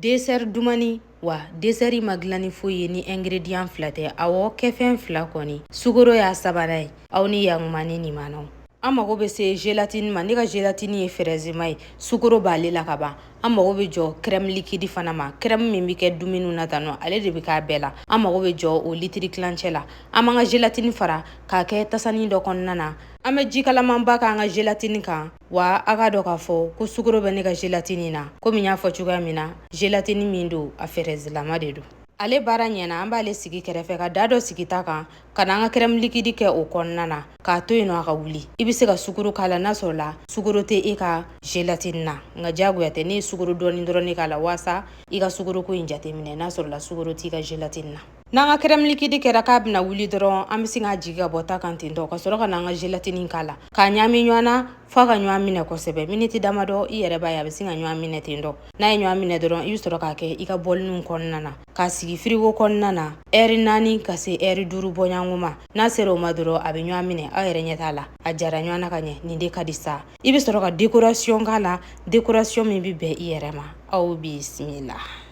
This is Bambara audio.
Dessert dumani wa dessert ma dilan ni foyi ye ni ingrédient fila tɛ. Awɔ, kɛfɛn fila kɔni, sukaro y'a sabanan ye. Aw ni yakuma ni nimanaw. An mago bɛ se gélatine ma. Ne ka gélatine ye fraise ma ye, sukaro b'ale la ka ban. An mago bɛ jɔ crème liquide fana ma, crème min bɛ kɛ dumuniw na tan nɔ, ale de bɛ k'a bɛɛ la. An mago bɛ jɔ o litiri tilancɛ la. An b'an ka gélatine fara k'a kɛ tasanin dɔ kɔnɔna na. An bɛ ji kalamanba k'an ka gélatine kan. Wa a k'a dɔn k'a fɔ ko sukaro bɛ ne ka gélatine na. Komi n y'a fɔ cogoya min na, gélatine min don, a fraise lama de don. Ale baara ɲɛna, an b'ale sigi kɛrɛfɛ ka da dɔ sigi ta kan ka n'an ka crème liquide kɛ o kɔnɔna na k'a to yen nɔ a ka wuli. I bɛ se ka sukaro k'a la n'a sɔrɔ la sukaro tɛ e ka gélatine na, nka diyagoya tɛ. Ne ye sukaro dɔɔni dɔrɔn de k'a la waasa i ka sukaro ko in jateminɛ n'a sɔrɔ la sukaro t'i ka gélatine na. N'an ka crème liquide kɛra k'a bɛna wuli dɔrɔn, an bɛ sin k'a jigin ka bɔ ta kan ten tɔ, ka sɔrɔ ka n'an ka gélatine k'a la k'a ɲaami ɲɔgɔn na f'a ka ɲɔgɔn minɛ kosɛbɛ. Miniti damadɔ, i yɛrɛ b'a ye a bɛ sin ka ɲɔgɔn minɛ ten tɔ. N'a ye ɲɔgɔn minɛ dɔrɔn, i bɛ sɔrɔ k'a kɛ i ka bɔliniw kɔnɔna na k'a sigi firigo kɔnɔna na ɛri 4 ka se ɛri 5 bɔɲɔgɔnko ma. N'a sera o ma dɔrɔn, a bɛ ɲɔgɔn minɛ. Aw yɛrɛ ɲɛ t'a la, a jara ɲɔgɔn na ka ɲɛ. Nin de ka di sa. I bɛ sɔrɔ ka décoration k'a la, décoration min bɛ bɛn i yɛrɛ ma. Aw bisimila.